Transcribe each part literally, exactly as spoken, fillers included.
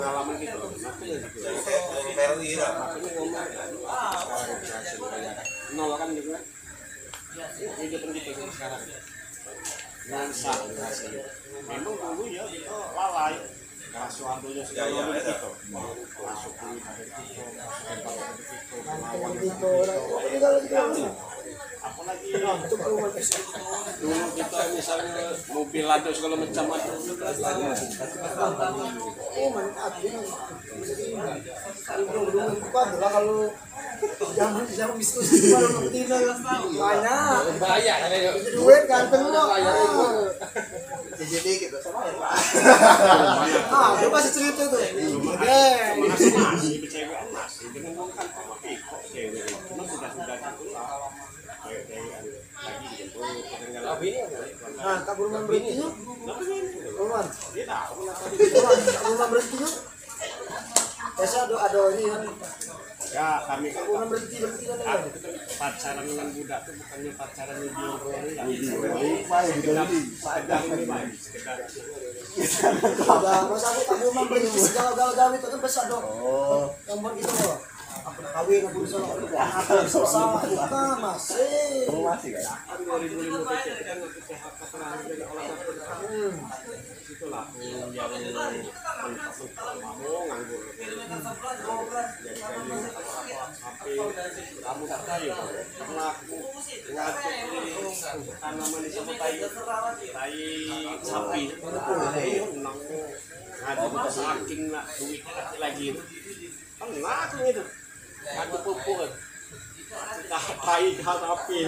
Pengalaman kita, makanya gitu. Makanya ngomong, ah, sekarang berhasil, ya. Nol kan gitu kan. Kehidupan kita sekarang. Ngerasa berhasil. Memang dulu ya kita lalai. Ngerasa adanya segala macam gitu. Masuk duit ada di kita, masuk tempat ada di kita, melawan ada di kita. Apalagi dulu kita misalnya mobil ada segala macam ada. Kalau zaman, zaman bisnis itu baru ngerti lah. Banyak. Bayar ada yuk. Duit ganteng lo. Bayar itu. Jadi gitu sama ya, Pak. Ah, dia masih cerita tuh. Oke. Masih, masih kecewa, masih dengan wong kan sama kok cewek. Cuma sudah-sudah gitu lah. Cewek-cewek anu. Lagi gitu. Nah, tak berumah berhenti yuk. Roman. Dia tahu kenapa dia. Roman, tak berumah berhenti yuk. Biasa ada, ada ini kan. Ya, kami kan orang berhenti, berhenti kan, ya? Aku tuh kan pacaran dengan budak tuh bukannya pacaran video call, ya. Video call, apa ya, video call. Sekedar ini, Pak, sekedar. Udah, masa aku tak mau berhenti segala-gala gawe itu kan biasa ada. Oh. Yang buat gitu loh. Aku nak kawin, aku bisa. Aku bisa, aku kan masih. Oh, masih kan? Kan dua ribu lima belas itu kan aku P H K terakhir dari olahraga. Hmm. Itulah, hmm, yang mentok-mentok mau nganggur. Jadi kayu apa-apa, H P, kamu tak tahu ya, pernah aku ngaduk ini tanaman di sama tai, tai sapi. Nang ngaduk saking nak duit lagi. Kan ngaku gitu. Ngaku pupuk kan. Ngaku tai, ngaku api.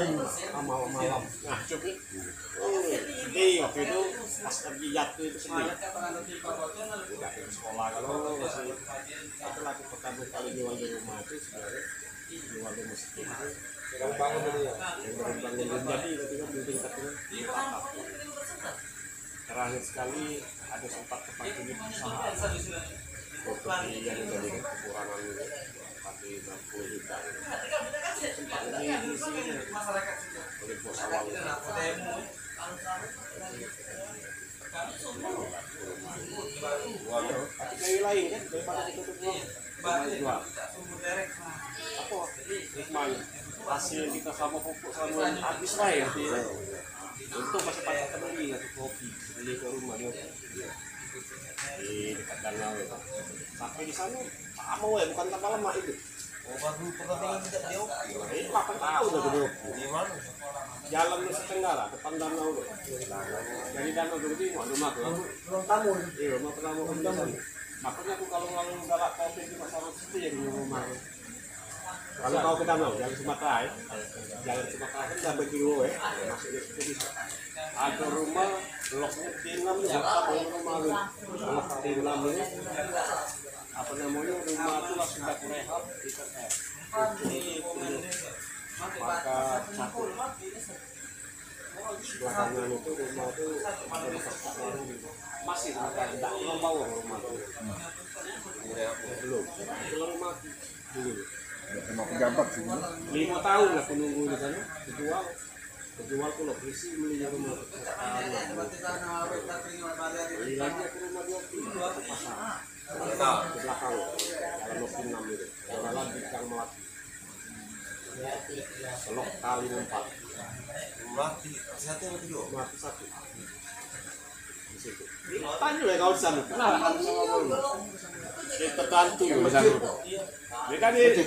Malam-malam. Ngaku gitu. Oh, sedih waktu itu pas lagi jatuh itu sedih. Udah ke sekolah kalau masih itu lagi pertama kali jual di rumah itu sebenarnya jual di masjid itu. Yang baru bangun itu ya? Yang baru bangun belum jadi tapi kan building katanya. Terakhir sekali ada sempat terpaksa usaha. Untuk yang tadi kekurangan itu, tapi enam puluh juta. Sempat ini di sini. Oleh bos awal. Tapi kayu lain kan, daripada kita tuh buang. Rumah jual. Apa? Rumah. Hasil kita sama pupuk sama habis lah ya. Untung masih pakai temen lagi, nggak tuh kopi. Beli ke rumah dia. Di dekat danau itu. Sampai di sana, sama ya, bukan tambah lemak itu. Oh, baru pertandingan tidak dia oke. Ini delapan tahun dah dia oke. Di mana? Jalan Nusa Tenggara, depan danau tu. Dari danau tu, rumah tu. Ruang tamu. Iya, rumah pertama. Ruang tamu. Makanya aku kalau, kalau galak kopi di pasar situ ya di rumah. Kalau kau ke danau, jalan Sumatera, eh. Jalan Sumatera kan dah berkilo, eh. Masuk ke situ bisa. Ada rumah, bloknya T enam ni, blok rumah ni. Blok T enam ni. Apa namanya, rumah tu lah sudah kurehab, kita, eh. Ini punya maka satu. Belakangan itu rumah tu ada bekas baru. Masih sementara, ndak orang bawa rumah tu. Belum. Belum mati. Dulu. Rumah pejabat sih. Lima tahun aku nunggu di sana. Kejual. Kejual tu lo, isi beli rumah. Beli lagi aku rumah dua puluh. Pasar. Ke belakang. Dalam dua puluh enam itu. Jalan bintang Melati. Telok kali empat. Melati satu atau dua? Melati satu. Di situ. Tanya lah kau sana. Nah, dia terbantu ya di sana. Dia kan di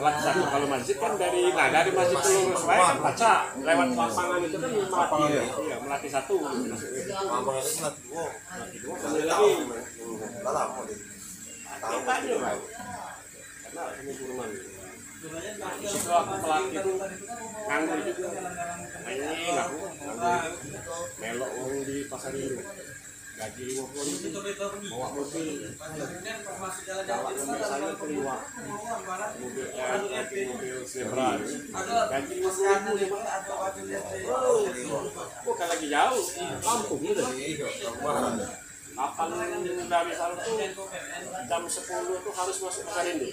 Melati satu. Kalau masjid kan dari, nah, dari masjid ke lurus baik kan baca lewat lapangan itu kan Melati. Iya, Melati satu. Lapangan itu Melati dua. Melati dua. Ada lagi. Udah lama deh. Tanya lah. Karena ini kurungan. Nah, di situ aku melatih tuh nganggur juga. Main aku nganggur. Melok uang di pasar itu. Gaji lima puluh ribu. Bawa mobil. Galak ngambil sayur ke Liwak. Mobil, eh, mobil Zebra. Gaji lima puluh ribu dia, Bang. Bukan lagi jauh. Lampung itu. Kapan dari sana tuh jam sepuluh tuh harus masuk ke Sarindo.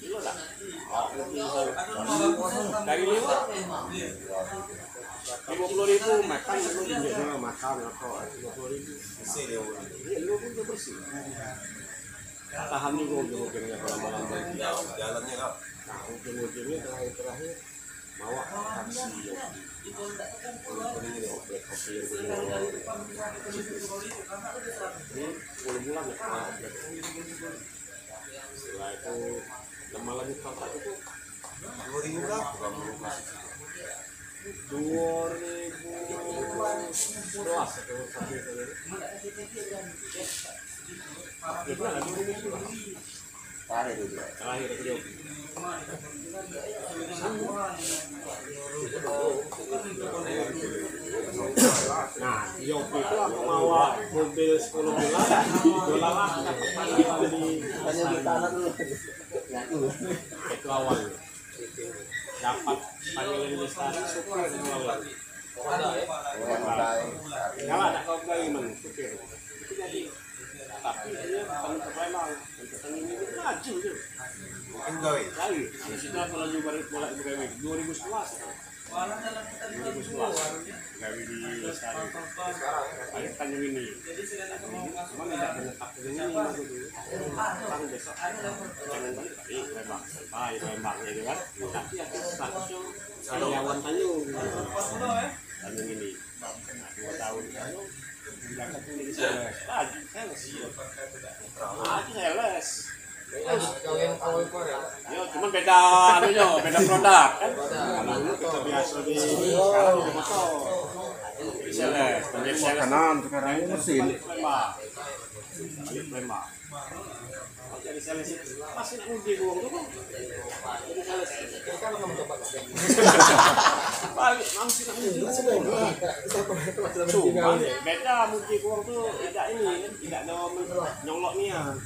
Dulu dah. Oh, dari Liwak. Lima puluh ribu makan, lu tunjuk dulu makan apa, lima puluh ribu. Bersih dia orang. Iya, lu pun dia bersih. Tahan juga ujung-ujungnya kalau malam. Ya, jalannya, Kak. Nah, ujung-ujungnya terakhir-terakhir bawa taksi. Ini oprek, oprek. Ini sepuluh bulan ya, kena oprek. Setelah itu, lama lagi kontak itu. Dua ribu berapa? Dua ribu sebelas atau sampai ke. Itu lah, dua ribu sebelas. Terakhir itu. Terakhir itu. Nah, Yopi itu aku bawa mobil sepuluh bulan, dolar lah, di itu awal. Dapat panggilan di sana, supir awal. Kalau tak kau gawe, Mang, supir. Itu jadi, tapi dia bukan untuk Palembang, untuk ini, ini laju tu. Mungkin gawe. Gawe. Habis itu aku laju balik, balik begawe. Dua ribu sebelas. Dua ribu sebelas. Gawe di Lestari. Akhir Tanjung ini. Cuma tidak menetap di sini aku tu. Kan besok jangan balik, balik Palembang. Balik Palembang, ya kan? Tapi aku statusnya karyawan Tanjung. Tanjung ini. Nah, dua tahun kan, berangkat tuh jadi sales. Lagi sales. Lagi sales. Terus, yo, cuman beda anunya, beda produk kan. Kalau dulu kita biasa di, sekarang udah motor. Jadi sales, balik sales. Makanan sekarang ini mesin. Balik Palembang. Balik Palembang. Jadi sales itu masih nak muji wong tu, Bang. Jadi sales itu kan kamu coba. Balik, masih nak muji wong. Cuma beda muji wong tu, tidak ini kan, tidak ada men-, nyolok nian.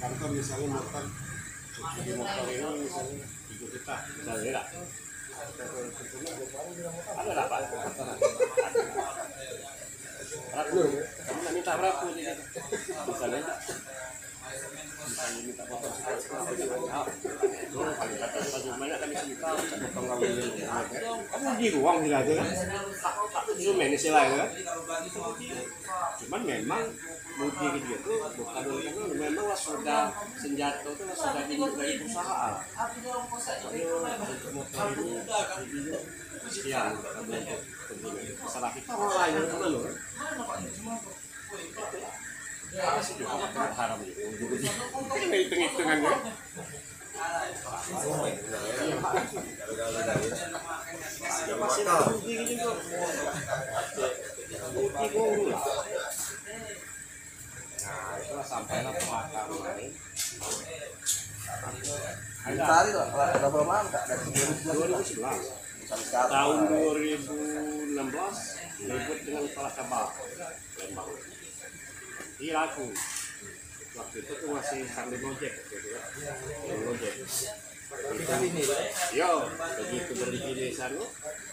Kan tu misalnya motor, di motor ini misalnya tiga juta, misalnya, tak? Ada dapat? Berapa? Kamu nak minta berapa ni? Misalnya, misalnya minta potong sekitar sepuluh juta. Itu paling kata paling banyak kami sejuta, potong kawin. Kamu di ruang tidak ada kan? Tak, tak tujuh men istilahnya kan? Cuman memang muji ke dia tu bukan oleh karena memang lah sudah senjata tu lah sudah di, dari perusahaan. Jadi, untuk motor ini, sekian, untuk, untuk, masalah kita orang lain kan, lo. Apa sih, apa haram gitu? Ini hitung-hitungannya. Masih ada rugi gitu kok. Rugi gua dulu lah. Nah, itulah sampailah pemakaman. Ada. Dari lah, ada berapa lama, Kak? Dari dua ribu sebelas. Sampai sekarang. Tahun dua ribu enam belas, ribut dengan kepala cabang Lembang. Iya, aku. Waktu itu tuh masih sambil ngojek, gitu ya. Sambil ngojek. Yo, begitu berhenti di sana,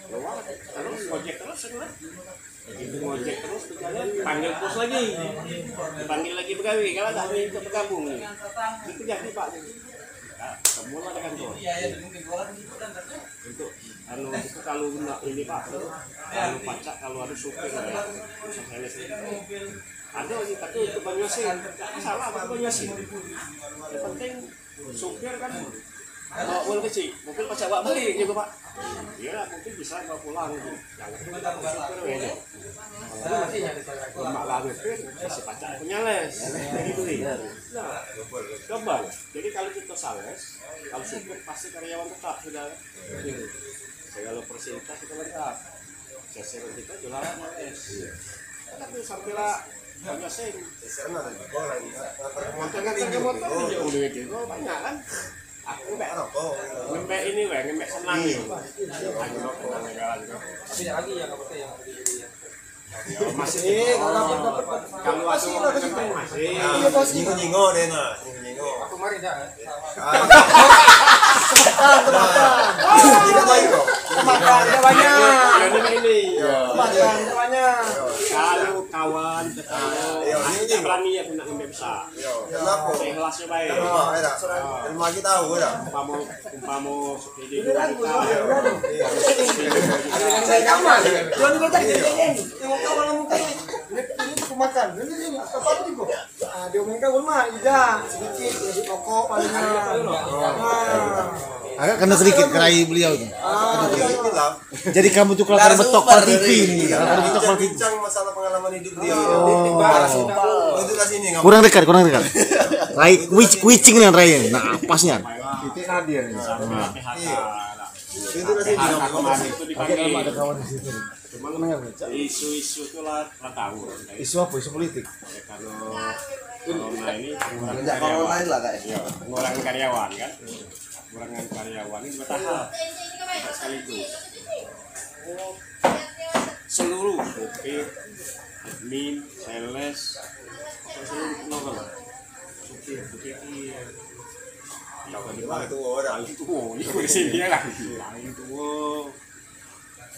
keluar, terus ngojek terus, gitu kan. Begitu ngojek terus, tuh jalan, panggil bos lagi. Dipanggil lagi pegawai, kalau tak ada yang ikut bergabung ni. Itu jadi, Pak. Nah, semua ada kantor. Untuk, anu, itu kalau nak ini, Pak, kalau pacak, kalau ada supir, ada. Ada lagi, tapi untuk Banyuasin. Tak masalah, untuk Banyuasin. Yang penting, supir kan bawa uang kecil, mungkin pacak bawa balik juga, Pak. Iya, mungkin bisa bawa pulang gitu. Yang penting kita supir aja. Kalau lemak lah supir, masih pacak punya les. Gitu, nih. Nah, coba. Jadi kalau kita sales, kalau supir pasti karyawan tetap sudah. Segala fasilitas kita lengkap. Seseran kita jualan les. Tapi sampai lah banyak sing. Seseran ada juga orang yang motor kan ini. Motor ini juga banyak kan. Aku ngemek, ngemek ini weh, ngemek senang ni. Aku nak senang jalan tu. Tapi ada lagi yang apa yang ada di sini ya. Ya, masih. Eh, kalau dapat, dapat, kalau masih ada, masih. Iya, pasti. Nyingok-nyingok deh, nah. Nyingok-nyingok. Aku kemarin dah. Ah. Makan, makan. Makan, banyak. Yang ini. Iya. Makan, banyak. Kalau Kawan, kawan. Yo, ini tak berani aku nak ngambil besar. Yo, kenapa? Ikhlas je bae. Terima, ya tak? Terima kita tahu, ya tak? Umpama, umpama sepede dua juta. Yo, iya. Saya kamu. Tuan, tuan, tadi, tadi, tadi. Tengok kawan kamu tadi. Ini, ini aku makan. Ini, ini, apa tu, Bro? Ah, dia main kawan mah, tidak. Sedikit, jadi pokok, paling. Ah. Agak kena sedikit kerai beliau tu. Ah, iya. Jadi kamu tu kelakar betok pal T V ni, kelakar betok pal T V. Bincang masalah pengalaman hidup dia. Oh. Itu dah sini kamu. Kurang dekat, kurang dekat. Rai, kuic-, kuicing dengan Rai. Nah, pasnya. Titik nadir ni. Iya. Itu dah sini kamu. Kemarin itu dipanggil. Cuman isu-isu tu lah, lah tahu. Isu apa? Isu politik? Ya, kalau corona ini kurang karyawan. Lain lah, Kak. Iya, pengurangan karyawan kan. Pengurangan karyawan ini bertahap. Tidak sekaligus. Seluruh sopir, admin, sales, pokoknya seluruh penonton. Sopir, sopir, iya. Paling tua orang. Paling tua, iya, di sini lah. Paling tua.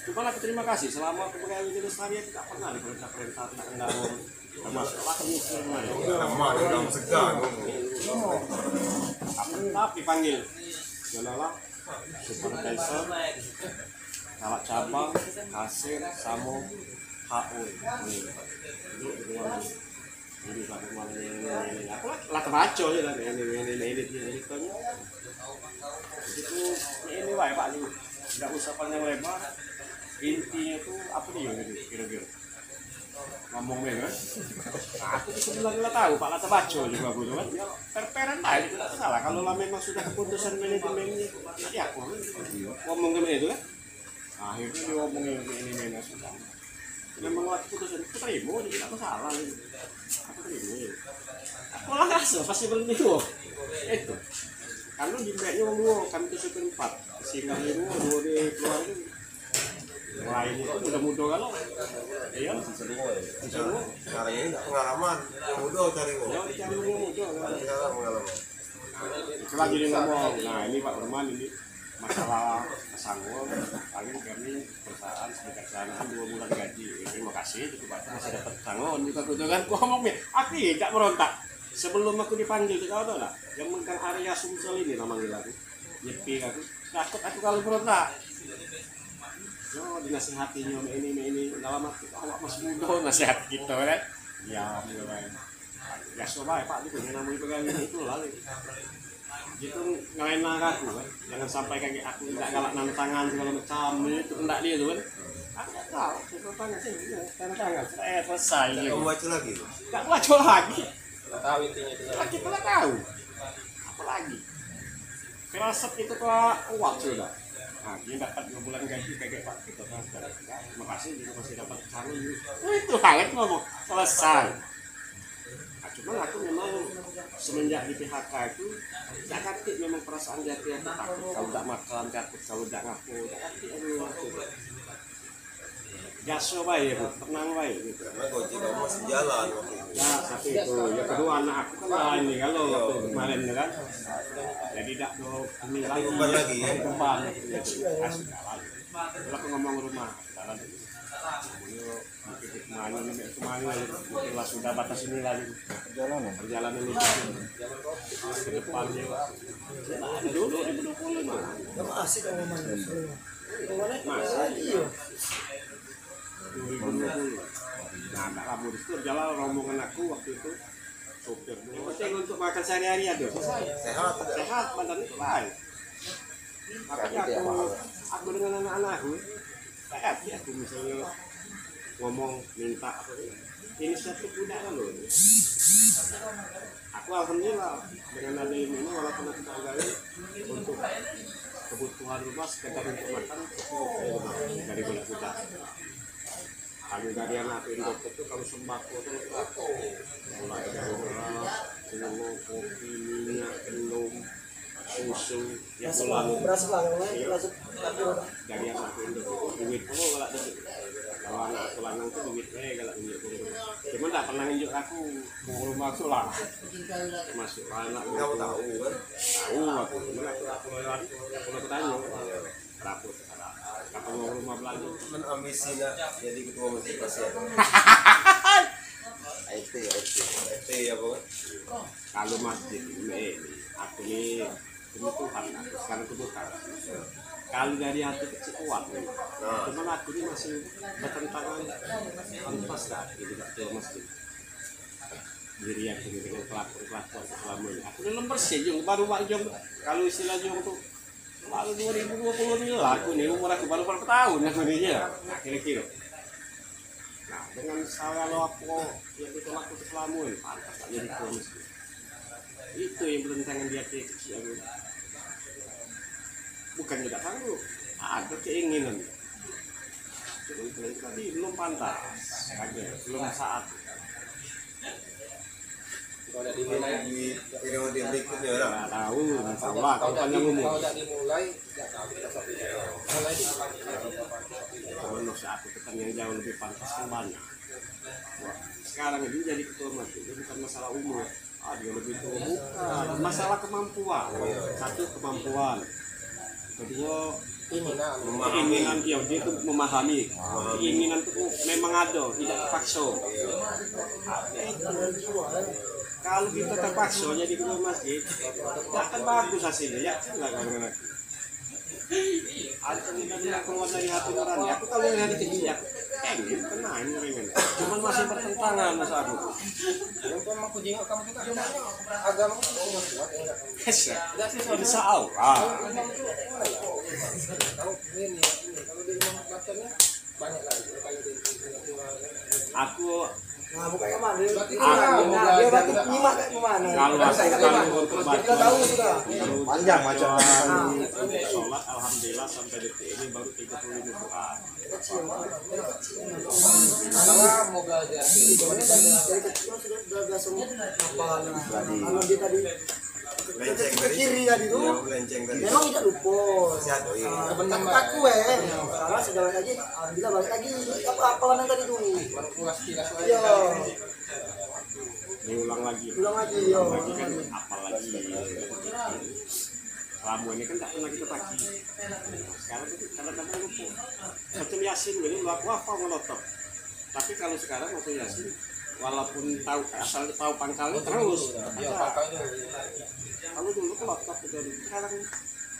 Cuma aku terima kasih, selama aku begawe di Lestari, aku tak pernah diperintah-perintah tentang kendaraan. Termasuk aku nyusul kemarin. Lama dia dalam segan. Aku tetap dipanggil. Jalalah, supervisor, kepala cabang, kasir, samo H O. Duduk di ruangan. Jadi, Pak, kemarin ini, ini, ini. Aku lah, lah terbaca je lah, ini, ini, ini, ini, ini, ceritanya. Jadi tu, ini, ini, Pak, Pak, ni. Tidak usah panjang lebar. Intinya tu, apa dia gitu, kira-kira? Ngomong dia kan? Aku tu sebenarnya lah tahu, Pak, lah terbaca juga aku tu kan. Ya, per-peran lah, itu tak salah. Kalau lah memang sudah keputusan manajemennya, nanti aku kan ngomong ke itu kan. Akhirnya dia ngomongin ini, ini, ini, sudah. Memang waktu putusan, aku terima je, tidak masalah gitu. Aku terima je. Aku lah rasa pasti berhenti tu. Itu. Karena di backnya orang dua, kami tu supir empat. Singgah di dua, dua di keluar tu. Yang lain itu muda-muda kalau. Iya. Bisa dua. Bisa dua. Sekarang ini tak pengalaman. Yang muda cari orang. Ya, dicari yang muda kan. Sekarang pengalaman. Itulah jadi ngomong. Nah, ini Pak Firman ini masalah pesangon. Paling kami perusahaan sedekat sana kan dua bulan gaji. Ya, terima kasih itu Pak, masih dapat pesangon juga gitu kan. Aku ngomong nih, aku tidak merontak. Sebelum aku dipanggil tu kau tahu tak? Yang megang area Sumsel ini lah manggil aku. Nyepi aku. Takut aku kalau merontak. Yo, dinasihatinya mek ini, mek ini. Dalam hati, awak masih muda, nasihat kita kan. Ya, mulai. Biaso bae, Pak, gitu. Yang namanya pegawai itu lah. Gitu ngelain aku kan. Jangan sampai kaki aku tidak galak nanda tangan segala macam itu, ndak dia tu kan. Aku tak tahu, saya tanda tangan sini, ya, tanda tangan. Eh, selesai. Tidak baca lagi, Pak? Tak baca lagi. Tidak tahu intinya itu. Lah, kita tak tahu. Apa lagi? Firasat itu telah kuat sudah. Nah, dia dapat dua bulan gaji, kaget, Pak, kita transfer. Terima kasih juga masih dapat pesangon juga. Nah, itu hal itu ngomong selesai. Nah, cuma aku memang semenjak di P H K itu, tak katik memang perasaan di hati aku takut kalau tak makan, takut kalau tak ngapo, tak katik aku waktu itu. Biaso bae, Bu. Tenang bae gitu. Karena Gojek kamu masih jalan waktu itu. Nah, satu itu. Yang kedua, anak aku kan lain nih kalau waktu kemarin tu kan. Jadi tak ada ini lagi. Beban lagi, ya. Beban gitu. Ah, sudah lah. Kalau aku ngomong rumah, jalan dulu. Ayo, mungkin kemana nih, kemana lagi? Mungkin lah sudah batas ini lagi. Perjalanan. Perjalanan itu ke depannya. Dulu dua ribu dua puluh mah. Masih kalau mana? Masih. Iya. Dua ribu dua puluh. Nah, agak lama di situ, jalan rombongan aku waktu itu. Sopir. Yang penting untuk makan sehari-hari ada. Sehat. Sehat, badan itu baik. Makanya aku, aku dengan anak-anak aku, tak hati aku misalnya ngomong, minta apa tu. Inisiatif budak kan, loh. Aku alhamdulillah dengan ada ini, walaupun aku tak gawe, untuk kebutuhan rumah, sekedar untuk makan, cukup dari budak-budak. Kami dari anak pintu itu, kalau sembako itu lengkap. Mulai dari beras, gula, kopi, minyak, gandum, susu, ya, pulang. Beras lah, kalau lain, beras. Dari anak pintu itu, duit pun galak duit. Kalau anak aku lanang tu duit, eh, galak tunjuk ke rumah. Cuma tak pernah nunjuk aku, ke rumah aku lah. Masuk anak. Kau tahu kan? Tahu aku, cuma aku, aku lewat, aku nak bertanya. Raput. Kapan mau rumah belanja? Men ambisi nak jadi ketua masjid pasien. R T, R T, R T apa? Kalau masjid ini, aku ni kebutuhan, aku sekarang kebutuhan. Kalau dari hati kecil kuat memang. Nah. Cuman aku ni masih bertentangan, pantas tak gitu, tak ke masjid. Diri aku ni dengan kelakuan-kelakuan selama ini. Aku ni belum bersih, Jung. Baru, Pak Jung, kalau istilah Jung tu, baru dua ribu dua puluh ni lah aku ni, umur aku baru berapa tahun aku ni, ya. Nah, kira-kira. Nah, dengan salah lo apa yang kita lakukan selama ini, pantas tak jadi ketua masjid. Itu yang bertentangan di hati kecil aku. Bukan tidak sanggup, ada keinginan. Cuma itu tadi belum pantas, ada, belum saat. Kalau tidak dimulai di periode berikutnya lah. Tidak tahu, insya Allah, kalau panjang umur. Kalau tidak dimulai, tidak tahu kita sampai. Mulai di. Kalau menurut aku, itu kan yang jauh lebih pantas kan banyak. Wah, sekarang ini jadi ketua masjid itu bukan masalah umur. Ah, dia lebih tua, bukan. Masalah kemampuan. Satu, kemampuan. Kedua, keinginan. Iya, dia tu memahami. Keinginan tu memang ada, tidak terpaksa. Kalau kita terpaksa jadi ketua masjid, tak akan bagus hasilnya. Yakinlah kawan-kawan. Aku tidak pernah keluar dari hati nurani. Aku kalau dari kecil, aku pengen, pernah ini pengen. Cuman masih bertentangan masa aku. Yang pun aku jenguk kamu juga, agama itu semua kuat, ya, enggak? Insya Allah. Kalau ini, ini, kalau dia memang macamnya, Aku, nah, bukan yang mana? Dia, dia, dia, dia, dia, dia, dia, kalau aku, kalau untuk baca, kita tahu sudah. Kalau panjang baca. Untuk sholat, alhamdulillah, sampai detik ini baru tiga puluh lima Quran. Kecil, kecil. Kalau mau belajar, dari kecil sudah, sudah biasa hafal. Kalau dia tadi Lenceng ke tadi. Kiri tadi tu. Iya, lenceng tadi. Memang tidak lupa. Masih ada, iya. Ah, tapi aku, eh, salah segala lagi. Alhamdulillah balik lagi. Apa, apa yang tadi tu? Manipulasi lah. Iya. Diulang lagi. Ulang lagi, iya. Ulang lagi kan, apal lagi. Selama ini kan tak pernah kita pakai. Sekarang tu kadang-kadang lupa. Macam Yasin dulu, aku hafal ngelotok. Tapi kalau sekarang waktu Yasin, walaupun tahu asal, tahu pangkalnya, terus. Iya, pangkalnya. Kalau dulu kelotok itu, sekarang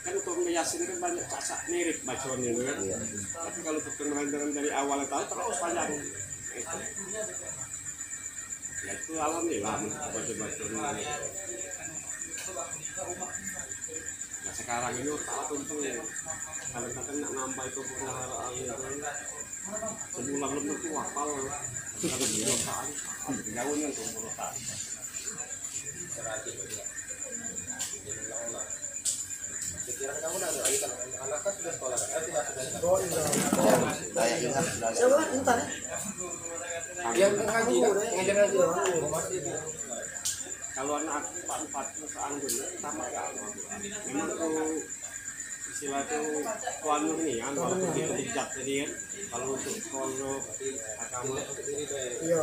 kan untuk Yasin kan banyak cacak mirip bacaannya itu kan. Iya. Tapi kalau kita melanjutkan dari awal tahu, terus panjang. Itu. Ya itu alhamdulillah, baca-baca. Nah, sekarang ini salah contoh ya. Kadang-kadang nak nambah itu pengaharaan itu. Sebulan belum tentu hafal. Kadang-kadang belum tahu. Jauhnya tuh menurut aku. Pikiran kamu dah ada lagi kan? Anak kan sudah sekolah kan? Sudah, sudah. Oh, iya. Siapa? Intan, ya? Yang ngaji, kan? Ngajar ngaji. Masih. Kalau anak aku empat, empat, seanggun, tamat agama. Memang tuh istilah tuh tuan ini kan, walaupun kita bijak tadi kan, kalau untuk sekolah agama, iya,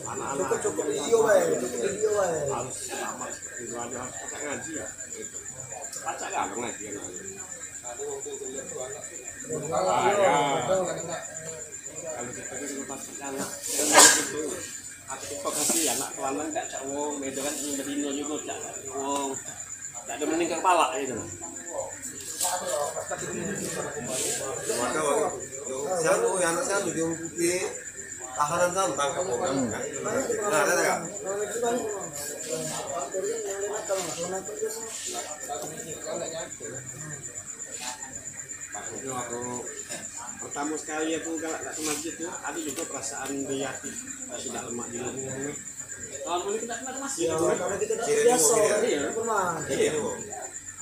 anak-anak cukup, cukup video, bae, cukup video, bae, harus tamat, itu aja harus pakai ngaji ya. Pacak galung lagi kan. Ah, ya. Kalau kita kan lepas anak itu, aku tuh kasih anak kelanang gak cak wong, beda kan ini bedino juga cak wong. Gak ada mending ke kepala itu. Maka waktu siapa ya anak siapa dia putih. Tahanan sana tangkap orang. Hmm. Nah, ada tak? Maksudnya waktu pertama sekali aku galak ke masjid tu, ada juga perasaan di hati, eh, sudah lemak di lambung. Kalau boleh kita ke masjid, ya, gitu, kan? Kalau kita dah biasa, gitu, ya? Pernah. Iya.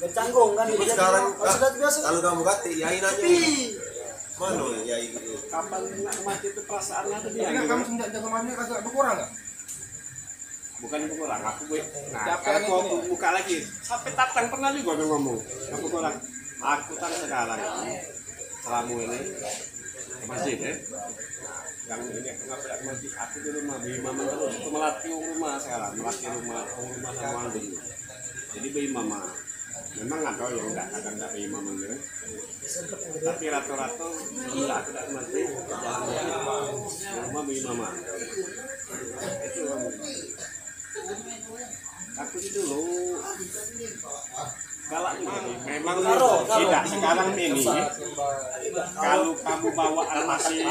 Bercanggung kan. Cuma sekarang, kalau kamu kata, ya, ini aja. Mana ya, ini? Kapan nak mati itu perasaan ada dia? Tapi kan kamu semenjak jaga mana kagak berkurang, nggak? Bukan berkurang, aku bu-, nah, kalau aku buka lagi, sampai tatang pernah juga dia ngomong, aku kurang, aku tang sekarang ini, selama ini, ke masjid, ya. Yang ini aku ngapa ke masjid, aku di rumah, beri mama terus, aku melatih rumah sekarang, melatih rumah, rumah sama andin. Jadi beri mama. Memang ada yang dak, kadang dak beimaman tu. Tapi rata-rata dak, dak mati. Rumah beimaman. Aku ni dulu galak memang, memang tidak sekarang ini. Kalau kamu bawaan masih,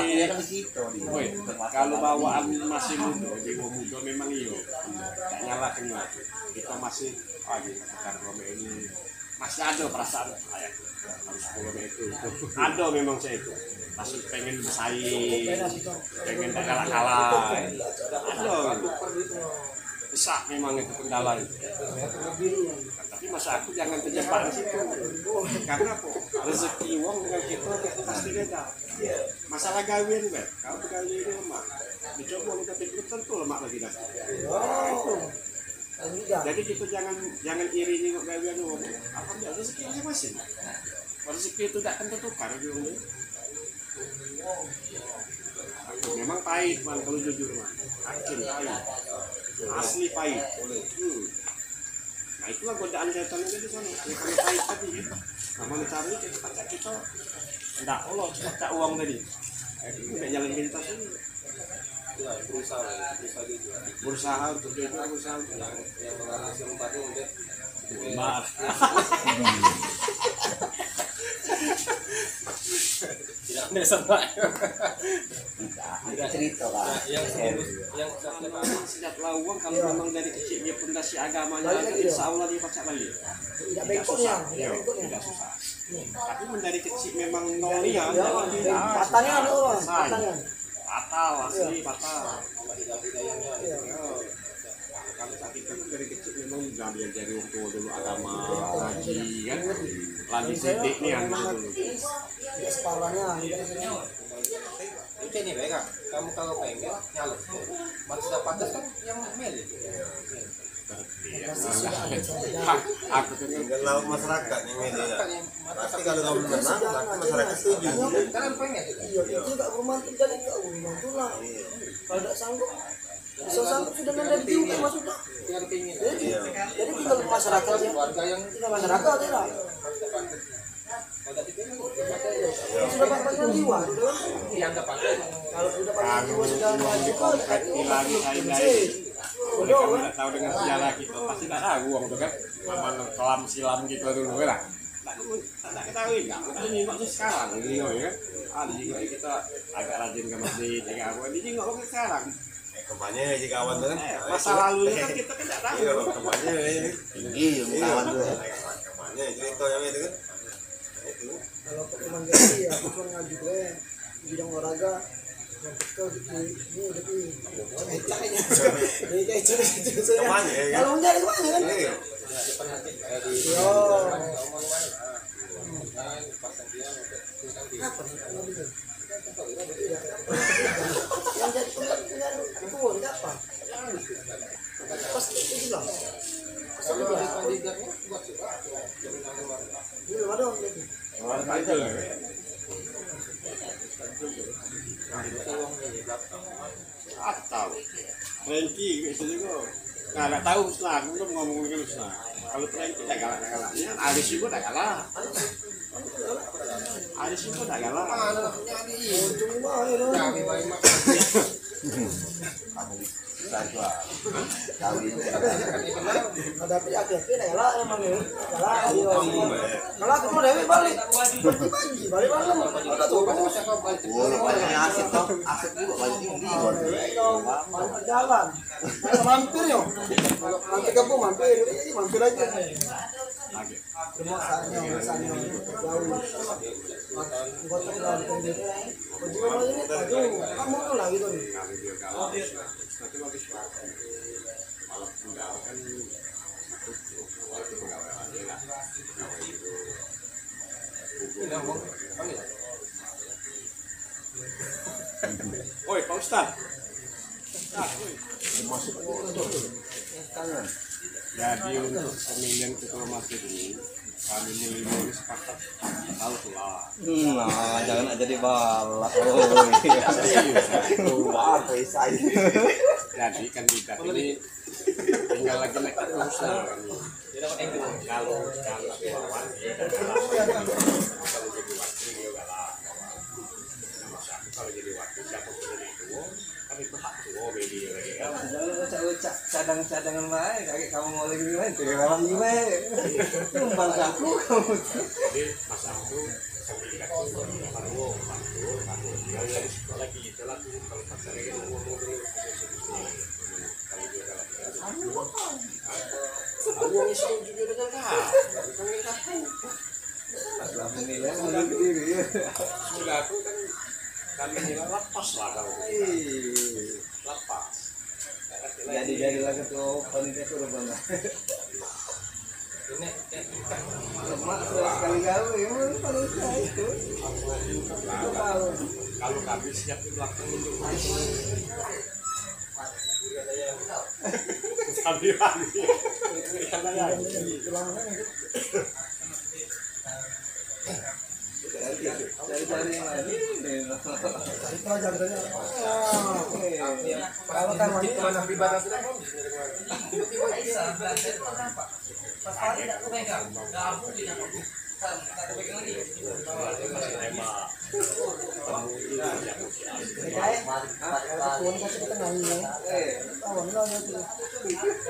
woi, kalau bawaan masih muda, di muda memang iyo. Tak nyalakan lah. Kita masih, ah, di sekitar ini masih ada perasaan, "Ayah, harus sepuluh menit itu." Ada memang saya itu. Masih pengen bersaing, pengen tak kalah-kalah. Ada. Besar memang itu kendala itu. Tapi masa aku jangan terjebak di situ. Karena apa? Rezeki wong dengan kita itu pasti beda. Masalah gawean kan, kalau gawe ini lemak. Dicoba kita pikir tentu lemak lagi dah. Jadi kita jangan, jangan iri nengok gawean wong. Apa dia rezeki masing-masing. Rezeki itu tak akan tertukar di wong. Memang pahit, man, kalau jujur, man. Yakin pahit. Asli pahit. Hmm. Nah, itulah godaan setan itu di sana. Yang kami pahit tadi, ya. Nah, mana caranya kita pacak kita ndak Allah, cuma tak uang tadi. Nah, itu udah jalan kita sini. Itulah, berusaha, berusaha jujur. Berusaha untuk jujur, berusaha untuk yang, yang mengalami sempatnya udah. Maaf. Tidak ada sama. Tidak, cerita lah. Yang, yang sejak lawang, kalau memang dari kecil dia pondasi agamanya ada, insya Allah dia pacak balik. Tidak bengkoknya, tidak susah. Tidak susah. Tapi men dari kecil memang nol dia, patahnya ada orang, patahnya. Patah, asli patah. Kalau sakit itu dari kecil memang udah diajari orang tua dulu agama, ngaji kan. Lagi sidik nih anu dulu. Separahnya, gitu. Itu nih, Bang, kamu kalau pengen nyalur, masih dapat kan yang milih. Aku kan tinggal lawan masyarakat nih, milih ya. Pasti kalau kamu menang, berarti masyarakat setuju. Iya, itu tak bermantu, jadi tak bermantu lah. Kalau tak sanggup, bisa sanggup sudah nanti diungkit maksudnya. Jadi, jadi tinggal masyarakat ya. Tinggal masyarakat ya lah. Sudah pakai jiwa, sudah. Kalau sudah pakai jiwa, sudah maju, kan? Udah, kan? Tahu dengan sejarah kita, pasti tak tahu wong tu kan. Zaman kelam silam kita dulu kan. Tak, tak ketahui kan. Aku nyimak tu sekarang, video ya kan. Ah, di juga kita agak rajin ke masjid, ya kan. Di juga orang sekarang. Eh, kemana aja kawan tu kan? Eh, masa lalu kan kita kan tak tahu. Iya, kemana ya? Tinggi yang kawan tu. Kemana cerita yang itu kan? Itu. Kalau Pak Iman Gandhi ya, aku cuma ngaji gue bidang olahraga. Yang betul di ini udah di kemana ya? Kalau enggak, kemana kan? Iya. Iya. Apa nih? Yang jadi penggantinya itu siapa? Pas itu bilang. Pas itu bilang. Belum ada orang itu. Atau Frankie biasa juga. Nah, tak tahu Ruslan, aku belum ngomong dengan Ruslan. Kalau Frankie tak galak, tak galak. Ini kan Aris juga tak galak. Aris juga tak galak. Hadapi aku, aku tak galak emang ni. Galak, iya. Kalau aku mau dewek balik. Pagi-pagi, balik malam. Udah tuh. Oh, banyak aset toh. Aset juga banyak yang beli. Jalan. Mampir yo. Mampir ke Bung, mampir. Mampir aja. Cuma saatnya, saatnya jauh. Buat pekerjaan pendek. Baju apa ini? Baju. Kamu tuh lah gitu nih. Oi, Pak Ustaz. Jadi untuk pemilihan ketua masjid ini, kami lima ini sepakat tahu lah. Hmm, nah, jangan aja dibalak. Oh, iya. Serius. Wah, perisai. Jadi kandidat ini tinggal lagi naik terus lah. Kalau, kalau lawan, dia udah kalah. Kalau jadi wakil, dia udah kalah. Kalau jadi wakil, siapa pun jadi ketua, kan itu hak ketua, beda lagi kan. Ca-, cadang-cadangan bae, kagek kamu mau lagi main, tidak lagi bae. Numpang ke aku kamu. Jadi, pas aku sampai di kaki, baru dia, "Kamu, kamu, kamu." Dia dari situ lagi, itu lah tuh, kalau pacarnya kan ngomong dulu. Kalau dia udah lagi, "Kamu, kamu." Aku ngomong sama juga dengan kau. Bukan dengan aku. Setelah menilai menurut diri, ya. Sudah, aku kan, kami nilai lepas lah kau. Iya. Lepas. Jadi-jadilah ketua panitia kurban. Ini, eh, lemak sudah sekali gawe, ya, paling itu. Itu tahu. Kalau kami siap di belakang itu. Sambil lagi. Cari-cari yang lain. Cari pelajaran. Kalau kan wanita, tiba-tiba.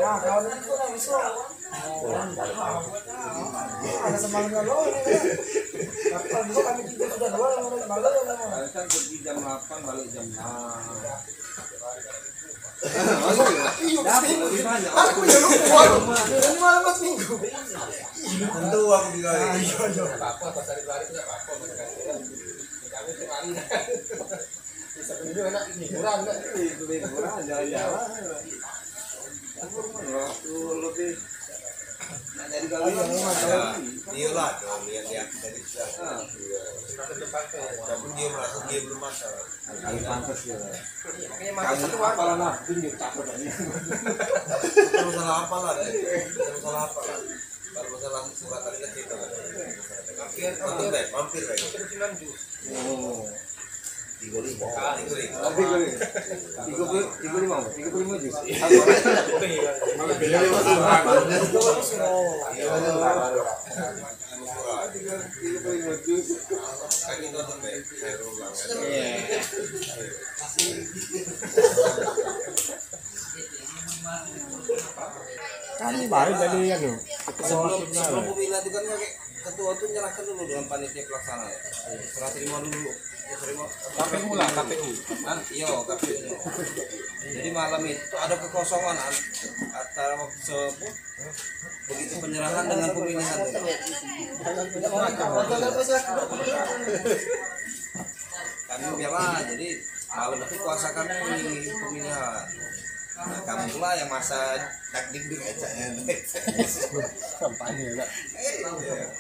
Wah, kalau itu langsung. Ada semalamnya lo. Tapi kalau besok kami tidur sudah dua malam, malam. Kan pergi jam delapan, balik jam enam. Iya, seminggu. Aku ya lupa. Ini malam pas minggu. Tentu aku juga. Ah, iya, iya. Apa-apa, pas hari itu apa-apa. Kami kemarin. Bisa minggu enak liburan, kan? Liburan, jalan-jalan. Waktu lebih nak jadi gawean. Iyalah, dong, lihat-lihat tadi sudah. Ah. Iya. Walaupun dia merasa dia belum masalah. Kalau pantas ya. Kamu apalah, nah, tunjuk takut aja. Kalau salah apalah, deh. Kalau salah apalah. Kalau masalah surat tadi kan kita kan. Mampir, mampir, mampir lagi. Oh. Tiga lima. Tiga lima. Tiga puluh, tiga puluh lima, tiga puluh lima jus. Iya. Kami baru jadi anu, ketua. Sebelum, sebelum pemilihan itu kan, ketua tuh nyerahkan dulu dengan panitia pelaksana, ya. Serah terima dulu. Ya, terima. K P U lah, K P U. Hah? Iya, K P U. Jadi malam itu ada kekosongan an-, antara waktu se-, begitu penyerahan dengan pemilihan. Kami biarlah, jadi malam itu kuasa kami pemilihan. Nah, kamu pula yang masa dak dik dik aja ya. Kampanye lah. Iya.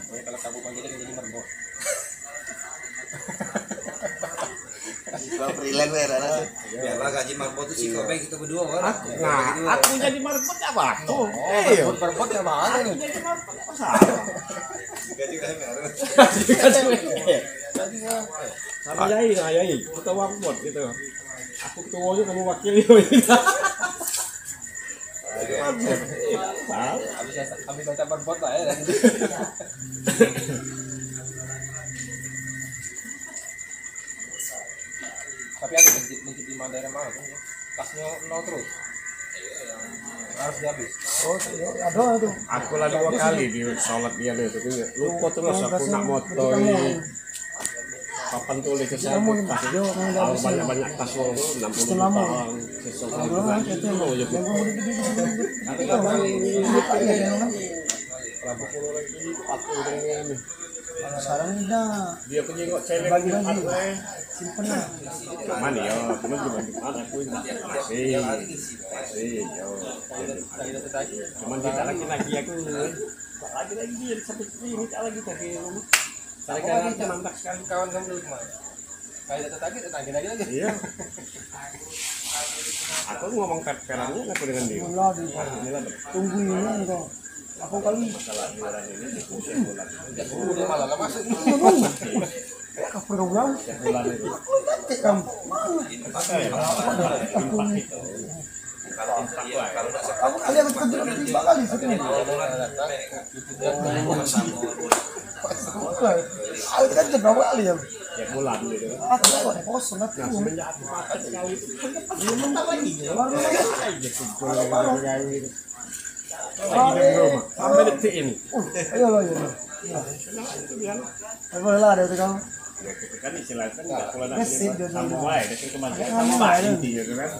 Pokoknya kalau kamu panggilnya jadi merbot. Gua freelance ya, Rara. Biarlah gaji marbot tuh sikok bae kita berdua, kan? Aku, nah, aku jadi marbot apa? Aku. Oh, iya. Marbot, marbot ya, Bang. Aku jadi marbot apa salah? Gaji kan harus. Gaji kan harus. Sama Yai, nah, Yai. Kita marbot gitu. Aku ketuanya, kamu wakil. Habis, habis baca marbot lah ya. Tapi aku benci, benci di daerah mana tuh? Tasnya nol terus. Harus dihabis. Oh, iya, ada itu. Aku lah dua kali di sholat dia nih, tapi lupa terus aku nak motoi. Papan tulis ke sana, tas. Kalau banyak-banyak tas lo, enam puluh juta. Sesuatu. Kalau dulu kan itu, yang gua beli di sini. Tapi kalau kali ini, sekarang ini dah. Dia punya kok cewek bagi-bagi. Simpen lah. Cuman ya, cuman cuma Jumat aku ini. Masih. Masih, yo. Cuman kita lagi-lagi aku. Lagi-lagi dia sampai ini tak lagi tadi. Saya kan mantap sekali kawan kamu dulu kemarin. Kayak tetangga, tetangga lagi lagi. Iya. Aku ngomong per-, perannya aku dengan dia. Mula di tunggu ini engkau. Aku kali. Masalah di orang ini di usia bulan. Udah malah masuk. Iya, Bang. Ya, kapan kau bilang? Aku cantik kamu. Mana? Aku. Aku kali aku kerja tiga kali satu minggu. Aku kerja berapa kali ya? Bulan gitu. Aku kok kosong aku. Nah, semenjak aku makan sekali itu, kan dapat sebentar lagi. Baru lagi. Aja kumpul lagi. Sampai detik ini. Ayo lo, ayo lo. Nah, itu dia. Boleh lah, ada itu kamu. Ya, kita kan istilahnya kan nggak, kalau nak sama wae, dia kan kematian sama wae, intinya kan.